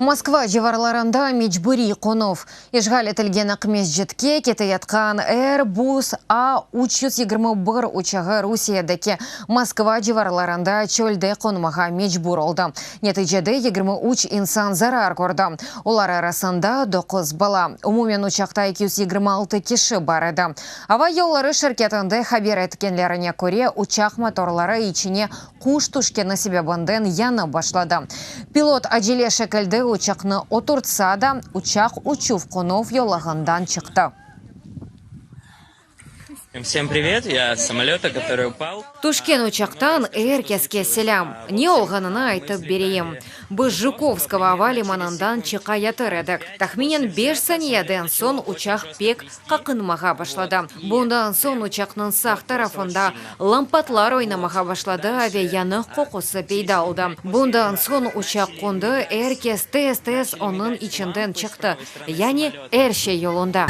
Moskva civarlarında mecburiy qonuv. İşğal etilgen Aqmescitke keteyatqan Airbus A 321 uçağı Rusiyedeki Moskva civarlarında çölde qonmağa mecbur oldı. Neticede 23 insan zarar kördi, olar arasında doquz bala. Umumen uçaqta 226 kişi bar edi. Ava yolları şirketinde haber etkenlerine köre, uçaq motorları içine quş tüşkeni sebebinden yanıp başladı. Pilot acele şekilde uçaqnı oturtsa da, uçaq uçuv-qonuv yolağından çıqtı. Vsem privet, ya s samolöta, kotorıy upal. Tüşken uçaqtan er keske selâm. Ne olğanını aytıp bereyim. Biz Jukovskogo ava limanından çıqa yatır edik. Tahminen beş saniyeden soñ uçaq pek qaqınmağa başladı. Bundan soñ uçaqnıñ sağ tarafında lampatlar oynamağa başladı ve yanıq qoqusı peyda oldı. Bundan soñ uçaq qondı, er kes tez-tez onıñ içinden çıqtı, yani er şey yolunda.